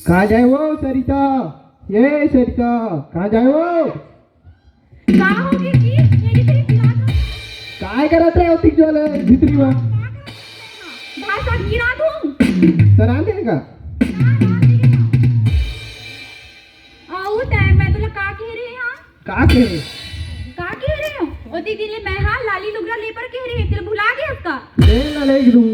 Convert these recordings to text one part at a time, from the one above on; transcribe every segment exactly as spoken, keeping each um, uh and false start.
कहाँ जाए वो सरिता? ये सरिता, कहाँ जाए वो? का हो गे जी? ये भी तेरी पिला दो। काय करत रहे होती जो ले भीतरी में? भाषा गिरा दूं। सरान देगा। ना, ना, देगा। आ, वो टाइम में तोला का कह रहे हैं? का कह रहे? का कह रहे हो? ओ दीदी ले मैं हा लाली लुगरा ले पर कह रहे हैं, तेरे भुला गया उसका? ले ना ले दूं।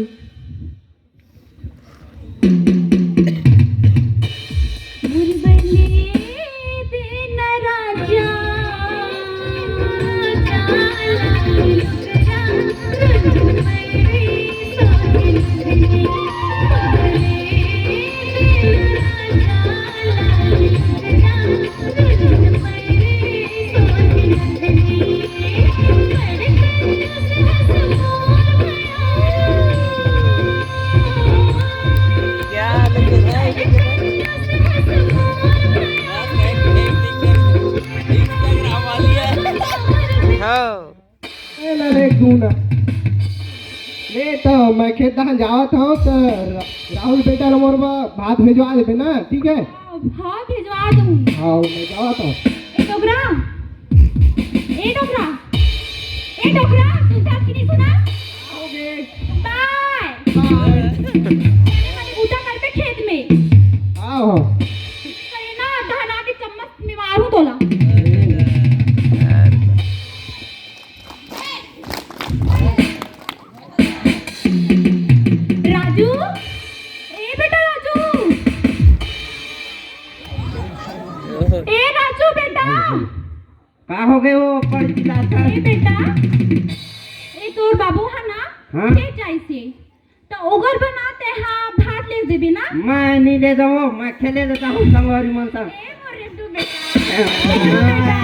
हाँ। ए, ना रे, तू ना। ले, तो मैं खेत दहन जावत हूँ, तो रा-, राहुल बेटा ल मोर बर भात भेजवा देबे ना, ठीक है? हाँ, हाँ, भेजवा दूँ। हाँ, मैं जावत हूँ। ए, डोकरा। ए, डोकरा। ए, डोकरा, सुनता कि नहीं सुना? आओगे। बाय। बाय। मैंने बूटा कर पे खेत में। आओ। करे ना, दहना के चम्मच में मारूं तोला। राजू, ए बेटा राजू, ए राजू बेटा। का हो गए वो बड़ चिल्लाता? ए बेटा, ए तोर बाबू हा ना, हाँ? खेत जाइसे, तो ओगर बनाते हा भात ले देबे ना? मैं नहीं ले जाऊँ, मैं खेले लेता हूँ संगवारी मन सा। ए मोर रेमडू बेटा, ए मोर बेटा,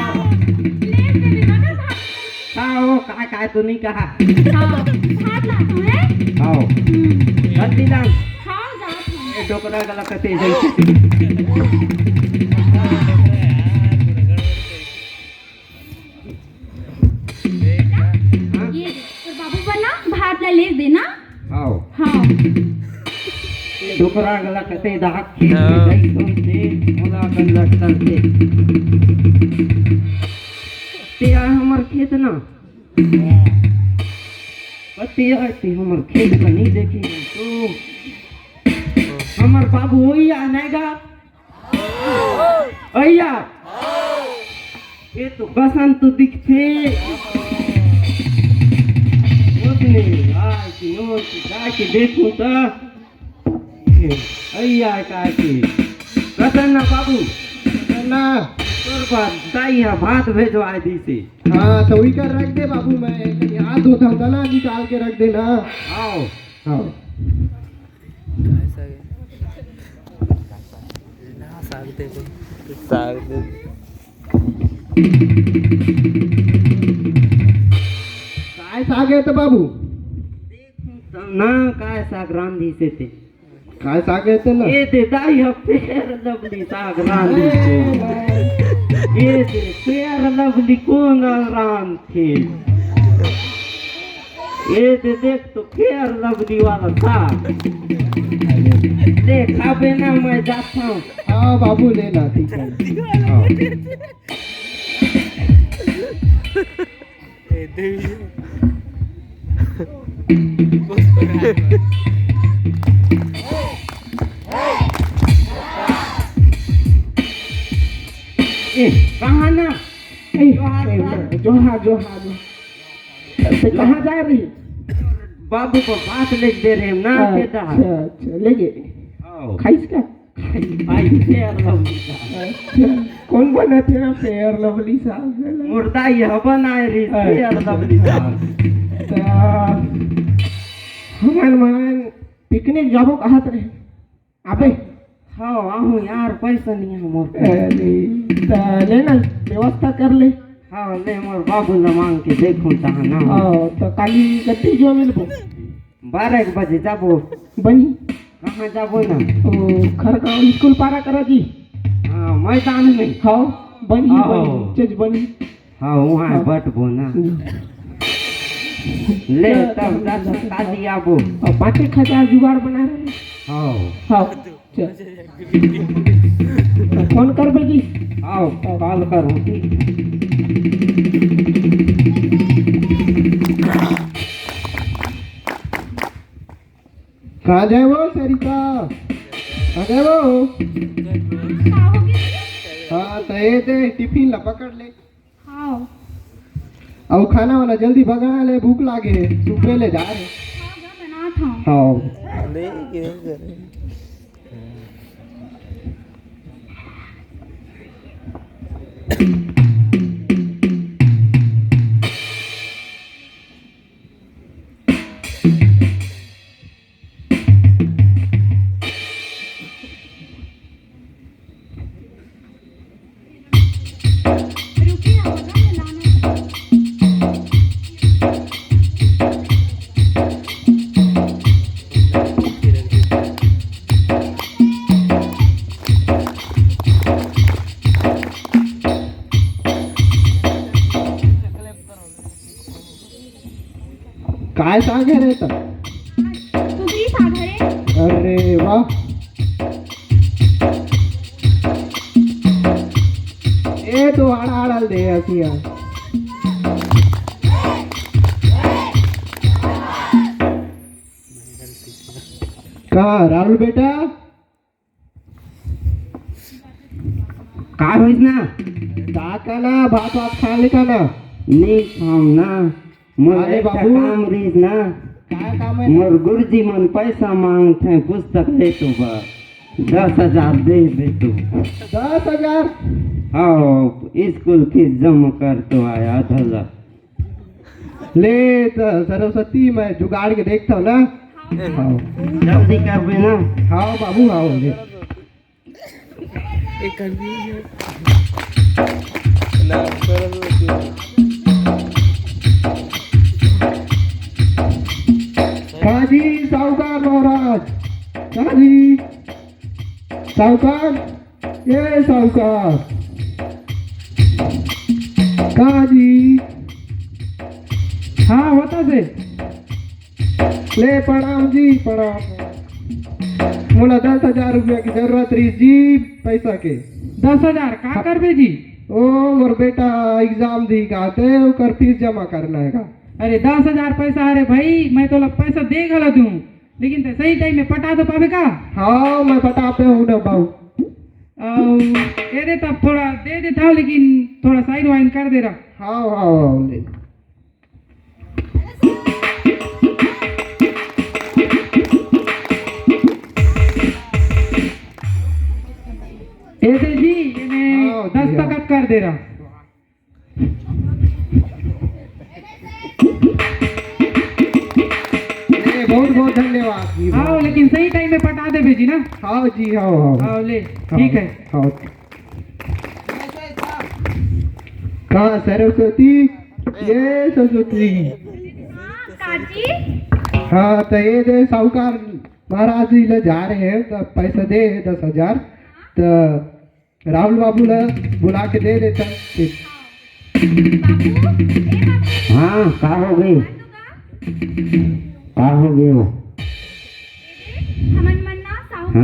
ले देबे ना भात? का हो, का, का तो नहीं कहा? हाँ, भात लाता हूँ, हैं? आओ। हम्म। जल्दी ला। हाँ, जात हूँ। ए, डोकरा गला कते जैसे। ये दे, तोर बाबू बर ना भात ला ले देना। आओ। हाँ। डोकरा गला कते डाक के हाँ। गई तो दे, मोला कंडक्टर दे। ते आ हमर खेत ना। पति आती हमर खेत ला नहीं देखी तो हमर बाबू वही आनेगा। अइया, ये तो बसंत दिखथे। ओतने आय कि नोच जाके देखूं त, अइया का कि रतन ना बाबू, रतन ना। तोर बर दाई हा भात भेजवा दीसे। हाँ, तो वही कर रख दे बाबू, मैं कहीं हाथ धोता हूँ ना, निकाल के रख देना। आओ। हाँ। काय साग हे? ना, साग दे दे। साग दे दे। काय साग हे तो बाबू? ना, काय साग रांधी से ते? काय साग हे तो ना? ये दे दाई, अब फेयर लवली साग रांधी से। ये दे, फेयर लवली कोन रांध ठीक। ये दे देख तो फेयर लवली वाला साग। ले खाबे ना, मैं जाता हूँ। हाँ बाबू, ले ना, ठीक है। हाँ। ए, देवी। ए, कहाँ ना? ए, जोहार, ए, जोहार। जोहार, जोहार, जोहार। ते कहाँ जा रही? बाबू को भात लेके दे रहे हैं ना, अच्छा, बेटा। अच्छा, लेके। आओ। खाइस का? भाई, फेयर लवली साग। अच्छा, कौन बनाथे फेयर लवली साग? मोर दाई ह बनाए रही, अच्छा। फेयर लवली साग। त हमन मन पिकनिक जाबो कहत रहे। अबे। हाँ, आहूँ यार, पैसा नहीं है मोर पे। अरे, त ले ना, व्यवस्था कर ले। हाँ, ले मोर बाबू ला मांग के देखूँ तहाँ ना। हाँ, त काली कति जो मिलबो? बारह एक बजे जाबो। बनी। कहाँ जाबो ना? ओ, खरगांव स्कूल पारा करा जी। हाँ, मैदान में। हाँ, बनी, आओ। बनी, चीज बनी। हाँ, वहाँ हाँ। बटबो ना। हम्म। ले, तब दस काली आबो। और पाँच एक हजार जुगाड़ बना रहे। हाँ। हाँ। चल। फोन करबे जी। आओ, कॉल करो। कहाँ जाए वो सरिता? कहाँ जाए वो? हाँ, तो ये दे, टिफिन ला पकड़ ले। हाँ। अउ खाना वाना जल्दी बना ले, भूख लागे हे, सुबह ले जा रहे। हाँ, बनात हँव। हाँ। ले के करे। काय साग हे रे त? कुकरी साग हरे। अरे वाह। ए तो आड़ा आड़ा दे असिया। का राहुल बेटा? का होइस ना? का का ना, भात वात खा ले का ना? नहीं खाऊं ना। मोर अरे एक बाबू। काम रहिस ना। का काम है? मोर गुरुजी मन पैसा मांगथे पुस्तक ले तो बा। दस हजार दे दे तू। दस हजार? हाँ, स्कूल फीस जमा कर तो आया था। ले त सरस्वती, मैं जुगाड़ के देखता हूँ ना। हाँ। जल्दी करबे ना। हाँ बाबू, हाँ, ले। एक कर दी है। ना, सरस्वती। का जी साहूकार महाराज, का जी साहूकार। ए साहूकार, का जी? हाँ, होता से। ले प्रणाम जी, प्रणाम। मोला दस हजार रुपया की जरूरत रही जी, पैसा के। दस हजार का हाँ। करबे जी? ओ, मोर बेटा एग्जाम दी का, ते ओकर फीस जमा करना है का? अरे, दस हजार पैसा, अरे भाई, मैं तोला पैसा दे घला दूँ, लेकिन ते सही टाइम में पटा तो पाबे का? हाँ, मैं पटा पे हूँ ना बाबू। अउ, दे दे तब थोड़ा दे देता हूँ, लेकिन थोड़ा साइन वाइन कर दे रहा। हाँ, हाँ, हाँ, ले। ए दे जी, ये मैं हाँ, जी, हाँ। दस्तखत कर दे रहा। ए, बहुत बहुत धन्यवाद जी, हाँ, बहुत। लेकिन सही टाइम में पटा देबे जी ना। हाँ जी, हाँ, हाँ। हाँ, ले, हाँ, ठीक है। हाँ। का सरस्वती? ये सरस्वती। हाँ, काजी? हाँ, तो ये दे साहूकार महाराज जी ले जा रहे हैं, तो पैसा दे दस हजार। तो राहुल बाबू ला बुला के दे देता। बाबू, ए बाबू। हाँ, का हो गई? का हो गई वो? हमन मन ना साहू हाँ।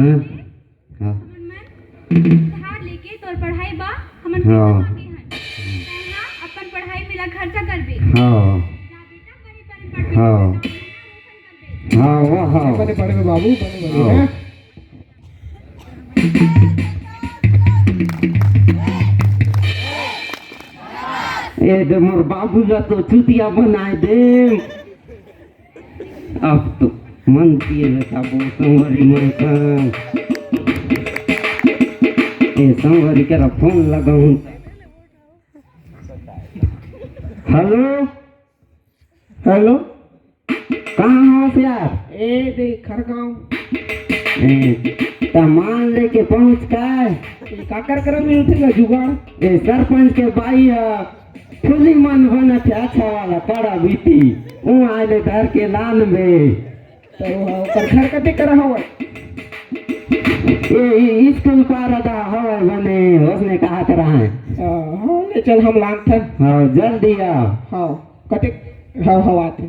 हाँ। हमन मन उधार लेके तोर पढ़ाई बा, हमन हाँ। पैसा मांगे हन। तैं हा अपन पढ़ाई में ला खर्चा करबे। हाँ। जा बेटा, बने बने पढ़बे, हाँ। बेटा, रोशन करबे। हाँ, वाह, हाँ। बने पढ़बे बाबू, बने बने, हाँ। हैं? ए दे मोर बाबू ला तो चुतिया बनाए दे। अब तो मन किए ले का बोल संगवारी मन का। ए संगवारी करा फोन लगाऊं। Hello, hello. कहाँ हवस यार? ए दे खरगांव। ए, त मान लेके पहुंच का। ए, काकर करा मिलथे का जुगाड़? ए, सरपंच के बाई ह, फुली मन बनत हे अच्छा वाला कड़ा बीती। ऊ आले धर के लान में। तो ओकर घर कते करा हवय? ए, ई स्कूल पारा दा हवय बने, उसने कहा करा है। आ, हाँ, ले चल हम लानथन। हाँ, जल्दी आ। हाँ। कते हव-, हवा थे।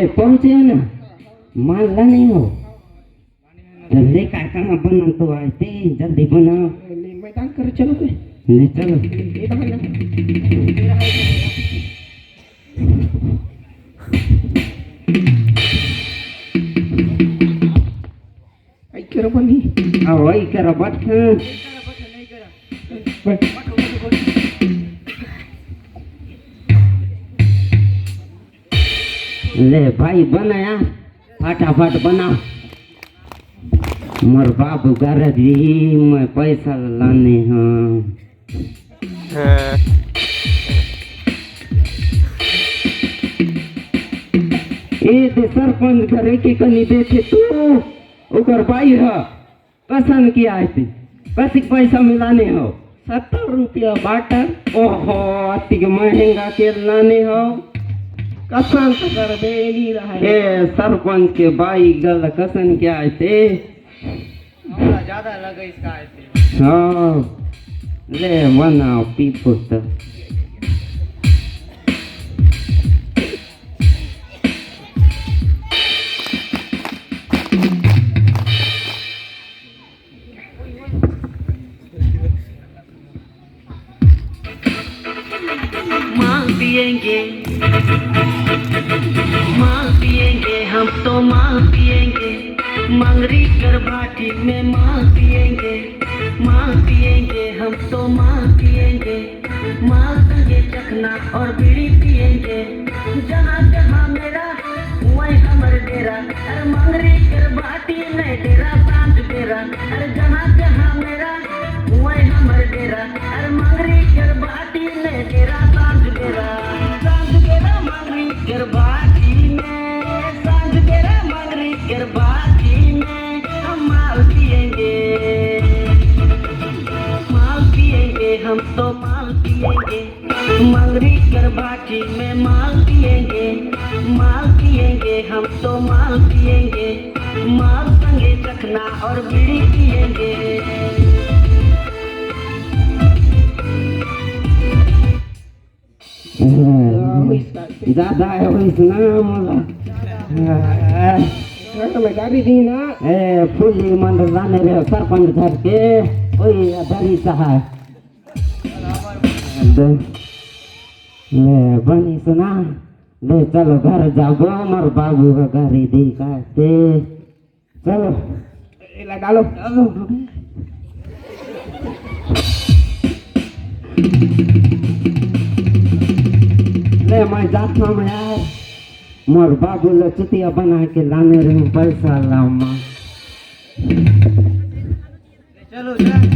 पहुंचे हो ना, मान ला नहीं हो। जल्दी काय काम बना तो आए थे, जल्दी बना। ले, मैदान कर चलो के। ले चलो। ये तो है ना। आई करा बनी। आ, वही करा बट। बट। ले भाई बनाया, फटाफट बना। मोर बाबू गरज ही, मैं पैसा लाने हाँ। हाँ। ए दे सरपंच घरे के कनी देखे तू, ओकर बाई ह, कसन के आए थे, कतिक पैसा मिलाने हो? सत्तर रुपया बाटल। ओहो, अतिक महंगा के लाने हो। कसन तो कर दे, नहीं रहा है। ए, सरपंच के बाई गल कसन के आए थे? हमरा ज्यादा लगे इसका आए थे। हाँ, ले बनाओ पी पुत्र। माल पिएंगे, माल पिएंगे, हम तो माल पिएंगे। मंगरी कर भाटी में माल पिएंगे, माल पिएंगे, हम तो माल पिएंगे। माल संगे चखना और बीड़ी पिएंगे। जहाँ जहाँ मेरा, वहीं हमर डेरा। अरे मंगरी कर भाटी में डेरा सांझ बेरा। अरे जहाँ जहाँ मेरा, वहीं हमर डेरा। अरे मंगरी कर भाटी में डेरा सांझ बेरा। सांझ बेरा मंगरी कर भाटी में, सांझ बेरा मंगरी कर भाटी में हम माल पिएंगे, माल पिएंगे, हम तो माल पिएंगे। मंगरी कर भाटी में माल पिएंगे, माल पिएंगे, हम तो माल पिएंगे। माल संगे चखना और बीड़ी पिएंगे। ज्यादा है वही सुना मोला। हाँ, मैं गाड़ी दी ना। ए, फुल्ली मंडल लाने रहे सरपंच घर के, ओए, दरी सहाय। दे, ले, बनी सुना, ले, चलो घर जाबो, मोर बाबू का गाड़ी दी कहते। चलो। एला डालो। ले, मैं जात हूँ यार। मोर बाबू ल चुतिया बना के लाने रहे पैसा लामा। चलो, चल।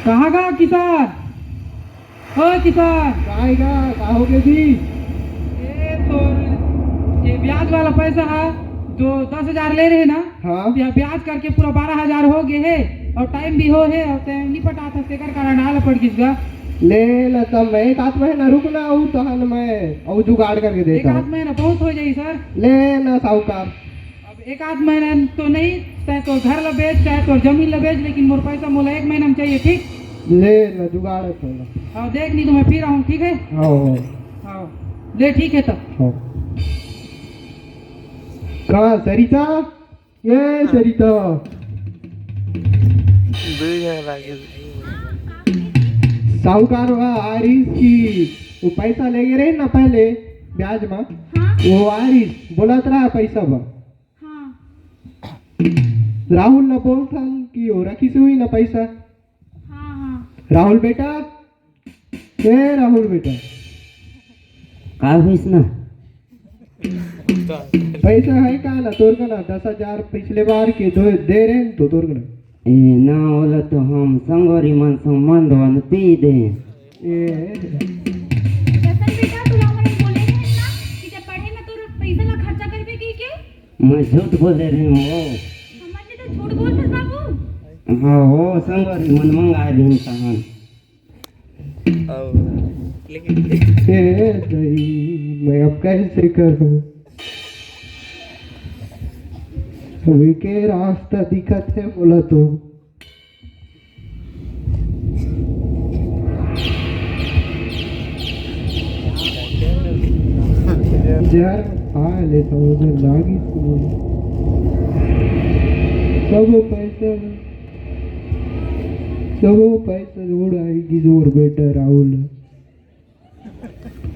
कहाँ गा किसान? ओ किसान। काहे गा, का हो गए जी? ए तोर, ये ब्याज वाला पैसा है, जो दस हजार ले रहे ना, हाँ। या ब्याज करके पूरा बारह हजार हो गए है, और टाइम भी हो है, और ते नहीं पटात है, तेकर कारण आला पड़ गिस गा। ले ना, तब मैं एक आध महीना रुक ना, अउ तहन मैं अउ जुगाड़ करके एक देता आध हूँ। महीना बहुत हो जाई सर। ले ना साहूकार। अब एक आध महीना तो नहीं, चाहे तोर घर ला बेच, चाहे तोर जमीन ला बेच, लेकिन मोर पैसा मोला एक महीना में चाहिए, ठीक? ले ना, जुगाड़ है तो ना। हाँ, देख नहीं तो मैं फिर आऊँ, ठीक है? हाँ, हाँ। हाँ, ले ठीक है तब। हाँ। कहाँ सरिता? ये सरिता। दू झन लागे। साहूकार वा आरिस कि वो पैसा ले गे रहे ना पहले ब्याज मा, हाँ। वो आरिस बोलत रहा पैसा बा। हाँ। राहुल न बोलथन कि वो रखिस हुई ना पैसा। हाँ, हाँ। राहुल बेटा, ए राहुल बेटा, का होइस ना? पैसा है का ना तोर का ना? दस हजार पिछले बार के दो दे रहे हैं तो तोर का ना? ए ना, ओला तो हम संगोरी मन संग मंदवा न पी दे। ए। रतन बेटा, तोला हमन बोले रहे ना कि जब पढ़े में तोर पैसा ला खर्चा करबे कहि के? मैं झूठ बोले रहे हूँ वो। हमर जी तो झूठ बोलत बाबू। हाँ, वो संगवारी मन मंगाए रहे तहन। लेकिन ए दई, मैं अब कैसे करूं? अभी के रास्ता दिखत है बोला तो। जहर खा ले तो उधर लागी सुन। सब पैसा, सब पैसा जोड़ आएगी जोर बेटा राहुल।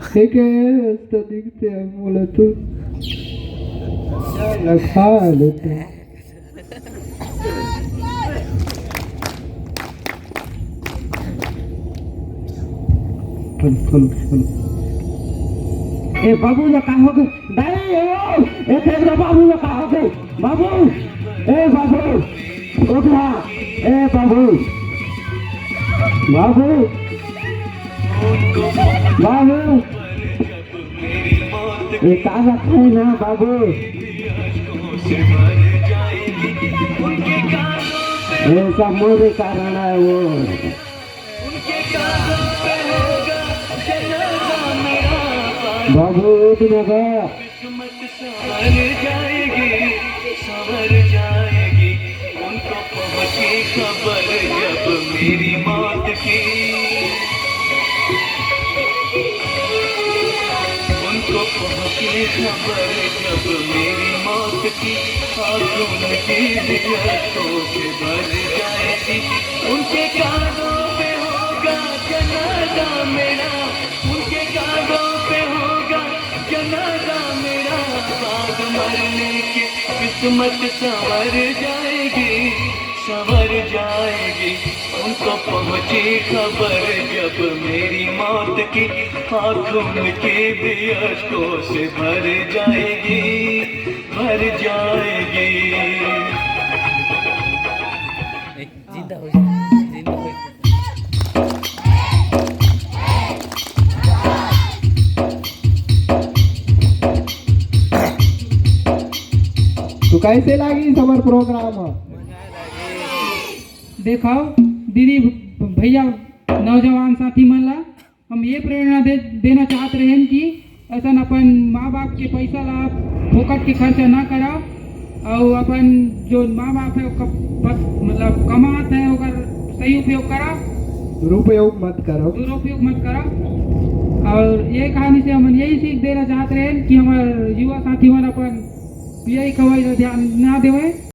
ठीक है, रास्ता दिखते हैं, बोला तो। लखा लेते हैं। चलो, चलो, चलो। ए बाबू, ये का हो गए? दाई, ओ, ए देख रे बाबू, ये का हो गए? बाबू, ए बाबू, उठ रहा। ए बाबू, बाबू, बाबू, ये का रखा है ना बाबू? ये सब मोरे कारण है वो। बाबू, उठ ना गया। किस्मत संवर जाएगी, संवर जाएगी। उनको पहुंची खबर जब मेरी मौत की, उनको पहुंची खबर जब मेरी मौत की, आंसू उनकी भी आंसू से भर जाएगी। उनके कांधों पे होगा जनाजा मेरा, उनके कांधों पे होगा जनाजा मेरा। बाद मरने की किस्मत संवर जाएगी, संवर जाएगी। उनको पहुंची खबर जब मेरी मौत की, आंख उनकी भी अश्कों से भर जाएगी, भर जाएगी। जिंदा हो जा, जिंदा हो जा। तो कैसे लागिस हमर प्रोग्राम ह? देखो दीदी, भैया, नौजवान साथी मन ला हम ये प्रेरणा दे, देना चाहत रहेन कि ऐसन अपन माँ बाप के पैसा ला फोकट के खर्चा ना करा, और अपन जो माँ बाप है ओकर बस मतलब कमात है, ओकर सही उपयोग करा, दुरुपयोग मत करो। दुरुपयोग मत करा। और ये कहानी से हमन यही सीख देना चाहत रहेन कि हमर युवा साथी मन अपन पियई खवई ला ध्यान ना देवे।